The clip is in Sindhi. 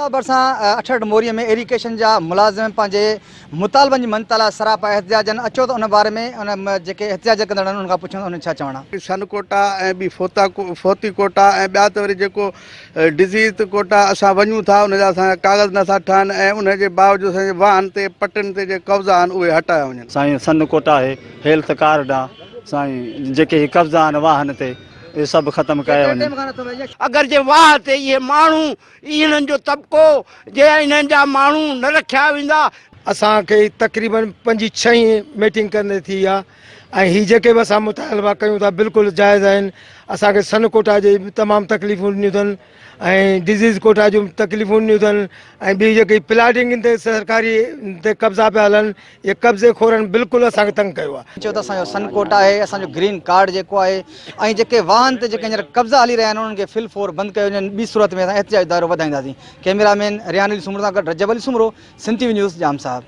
صاحب ڀرسان اٺڙ موري ۾ ايريگيشن جا ملازم پنهنجي مطالبن جي مڃتا لاء سراپا احتجاجن اچو ته ان باري ۾ ان جيڪي احتجاج ڪندڙ آهن انهن کان پڇون ته انهن ڇا چوڻ آهي. سن ڪوٽا ۽ ٻي فوتا فوتي ڪوٽا ۽ ٻيا ته وري جيڪو ڊزيز ڪوٽا اسان وڃون ٿا ان جا اسان جا ڪاغذ نه ٿا ٺهن ۽ ان جي باوجود اسان جي واهن تي پٽن تي جيڪي قبضا آهن اهي هٽايا وڃن. سائين سن ڪوٽا آهي هيلٿ ڪارڊ آ سائين جيڪي هي قبضا آهن واهن تي اهي سڀ ختم ڪيا وڃن. اگر جي واهه تي اهي ماڻهو انهن جو طبقو جي انهن جا ماڻهو نه رکيا ويندا. اسان کي تقريبن پنجين ڇهين ميٽنگ ڪندي ٿي آ ۽ هي جيڪي به اسان مطالبا ڪيون ٿا بلڪل جائز آهن اسان کي سن ڪوٽا جي به تمام تڪليفون ڏنيون اٿن ۽ ڊزيز ڪوٽا جون تڪليفون ڏنيون اٿن ۽ ٻي جيڪي پلاٽنگ تي سرڪاري تي قبضا پيا هلن اهي قبضي خورن بلڪل اسان کي تنگ ڪيو آهي. چيو ته اسان جو سن ڪوٽا آهي اسان جو گرين ڪارڊ جيڪو آهي ۽ جيڪي واهن تي جيڪي هينئر قبضا هلي رهيا آهن انهن کي فل فور بند ڪيو وڃي ٻي صورت ۾ اسان احتجاج جو دائرو وڌائينداسين ڪئميرا مين ريحان علي سومرو سان گڏ Rajab Ali Soomro Sindh T V news Jam Sahib.